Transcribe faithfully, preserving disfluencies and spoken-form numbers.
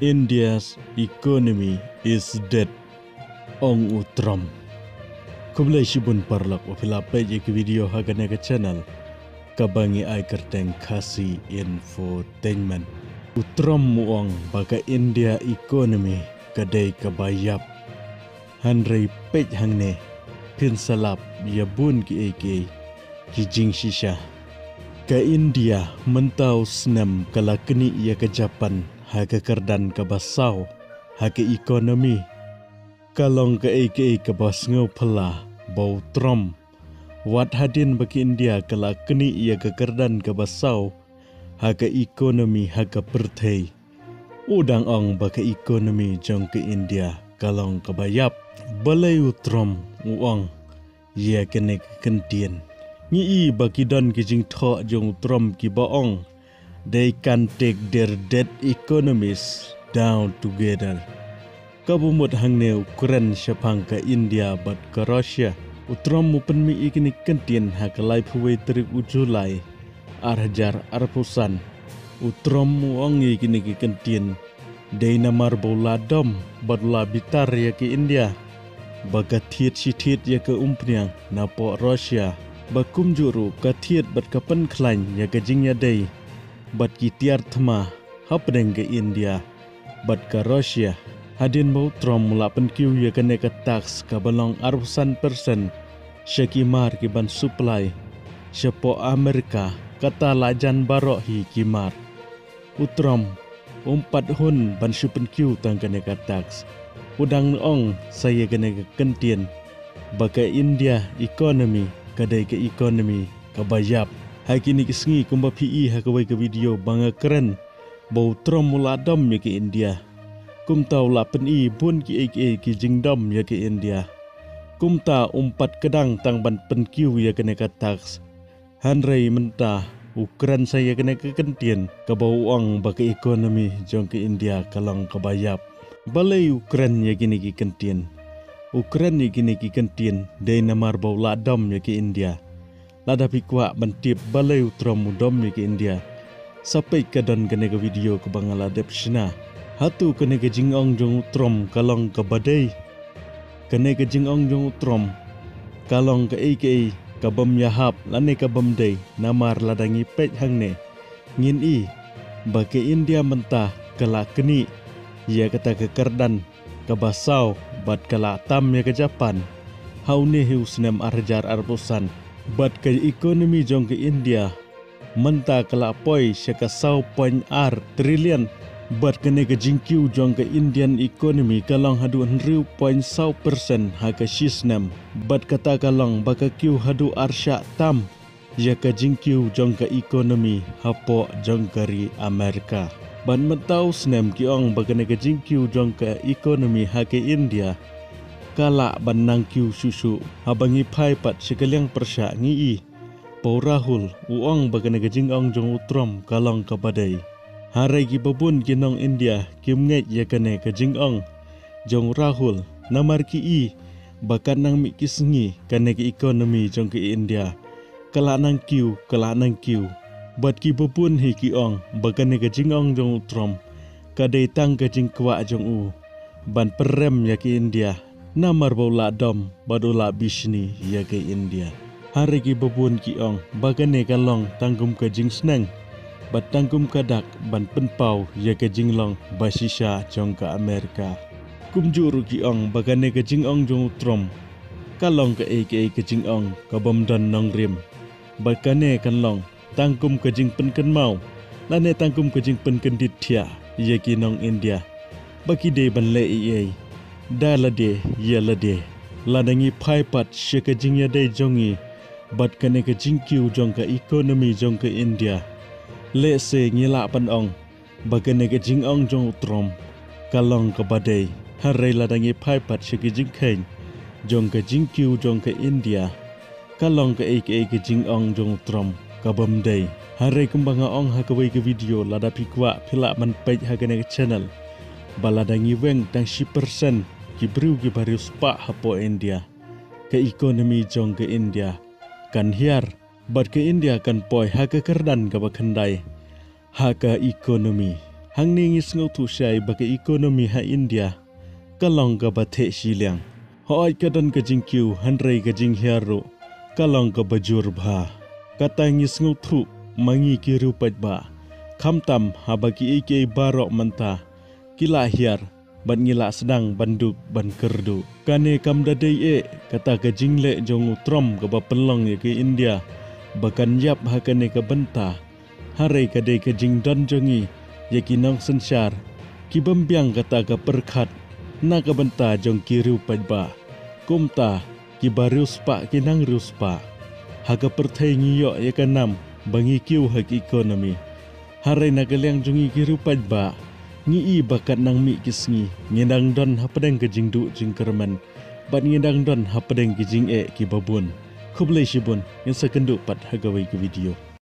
India's economy is dead, ong u Trump. Khublei shibun paralok ba phi la peit ïa ki video ha kane ka channel kaba ngi ai kyrteng Khasi Infotainment. U Trump u ong ba ka India economy ka dei kaba ïap. Hynrei peit hangne, phin sa lap ïa bun kiei kiei ki jingshisha. Ka India mynta u snem ka la knieh ïa ka Japan ha ka kyrdan kaba saw ha ka economy. Ka long kaei kaei kaba sngewphylla ba u Trump, wat hadien ba ka India ka la knieh ïa ka kyrdan kaba saw ha ka economy ha ka pyrthei, u dang ong ba ka economy jong ka India ka long kaba ïap. Balei u Trump u ong ïa kane ka kyntien? Ngi i ba ki don ki jingthoh jong u Trump kiba ong, "They can take their dead economies down together." Kaba mut hangne u kren shaphang ka India bad ka Russia. U Trump u pynmih ïa kine ki kyntien ha ka laiphew wei tarik u July ar hajar arphew san. U Trump u ong ïa kine ki kyntien dei namar ba u la dom bad u la bitar ïa ka India ba ka thied shi thied ïa ka umphniang napoh Russia, ba kumjuh ruh ka thied bad ka pynkhlaiñ ïa ka jingïadei bad ki tiar thma hapdeng ka India bad ka Russia. Hadien ba u Trump u la pynkiew ïa kane ka tax kaba long arphew san percent sha ki mar kiban supply shapoh America, kata la jan baroh hi ki mar. U Trump um pat hun ban shu pynkiew tang kane ka tax. U dang ong sa ïa kane ka kyntien ba ka India economy ka dei ka economy kaba ïap. Ha kine ki sngi, kumba phi i ha kawei ka video ba nga kren ba u Trump u la dom ïa ka India, kumta u la pyni bun kiei kiei ki jingdom ïa ka India. Kumta um pat kdang tang ban pynkiew ïa kane ka tax. Hynrei mynta u kren sa ïa kane ka kyntien kaba u ong ba ka economy jong ka India ka long kaba ïap. Balei u kren ïa kine ki kyntien? U kren ïa kine ki kyntien dei namar ba u la dom ïa ka India. Lada phi kwah ban tip balei u Trump u dom ïa ka India, sa peit ka don kane ka video kaba nga la dep shna. Hato kane ka jingong jong u Trump ka long kaba dei? Kane ka jingong jong u Trump ka long kaei kaei kabym ïahap lane kabym dei, namar lada ngi peit hangne ngin i ba ka India mynta ka la knieh ïa kata ka kyrdan kaba saw bad ka la tam ïa ka Japan ha une hi u snem ar hajar arphew san. Bad ka economy jong ka India mynta ka la poi sha ka saw point ar trillion. Bad kane ka jingkiew jong ka Indian economy ka long haduh hynriew point saw percent ha ka shi snem. Bad kata ka long ba ka kiew haduh ar shah tam ïa ka jingkiew jong ka economy hapoh jong ka ri America. Bad mynta u snem ki ong ba kane ka jingkiew jong ka economy ha ka India ka lah ban nang kiew shuh shuh. Haba ngi phai pat sha ka liang pyrshah ngi i ba u Rahul u ong ba kane ka jingong jong u Trump ka long kaba dei. Hynrei kiba bun ki nong India kim ngeit ïa kane ka jingong jong u Rahul, namar ki i ba katnang mih ki sngi kane ka economy jong ka India ka lah nang kiew, ka lah nang kiew. Bad kiba bun hi ki ong ba kane ka jingong jong u Trump ka dei tang ka jingkwah jong u ban pynrem ïa ka India, namar ba u la dom bad u la bishni ïa ka India. Hynrei kiba bun ki ong ba kane ka long tang kum ka jingsneng bad tang kum ka dak ban pynpaw ïa ka jinglong bashisha jong ka America. Kumjuh ruh ki ong ba kane ka jingong jong u Trump ka long kaei kaei ka jingong kabym don nongrim. Bad kane kan long tang kum ka jingpynkynmaw lane tang kum ka jingpynkyndit thiah ïa ki nong India ba ki dei ban leh ei ei da lade ïa lade. Lada ngi phai pat sha ka jingïadei jong ngi bad kane ka jingkiew jong ka economy jong ka India, lehse ngi lah ban ong ba kane ka jingong jong u Trump ka long kaba dei. Hynrei lada ngi phai pat sha ka jingkheiñ jong ka jingkiew jong ka India, ka long kaei kaei ka jingong jong u Trump kabym dei. Hynrei kumba nga ong ha kawei ka video, lada phi kwah phi lah ban peit ha kane ka channel ba lada ngi weng tang shi percent ki briew kiba riewspah hapoh India, ka economy jong ka India kan hiar bad ka India kan poi ha ka kyrdan kaba khyndai ha ka economy. Hangne ngi sngewthuh shai ba ka economy ha India ka long kaba theh shiliang. Hooid ka don ka jingkiew hynrei ka jinghiar ruh ka long kaba jur bha. Kata ngi sngewthuh ma ngi ki riewpaidbah, khamtam haba kiei kiei baroh mynta ki la hiar bad ngi la sdang ban duk ban kyrduh. Kane kam da dei eh kata ka jingleh jong u Trump kaba pynlong ïa ka India ba kan ïap ha kane ka bynta. Hynrei ka dei ka jingdon jong ngi ïa ki nongsynshar ki bym biang kata ka pyrkhat na ka bynta jong ki riewpaidbah. Kumta kiba riewspah ki nang riewspah. Ha ka pyrthei ngi ïoh ïa ka nam ba ngi kiew ha ka economy. Hynrei na ka liang jong ngi ki riewpaidbah, ngi i ba kat nang mih ki sngi ngi dang don hapdeng ka jingduh jingkyrmen bad ngi dang don hapdeng ki jingeh kiba bun. Khublei shibun, ngin sa kynduh pat ha kawei ka video.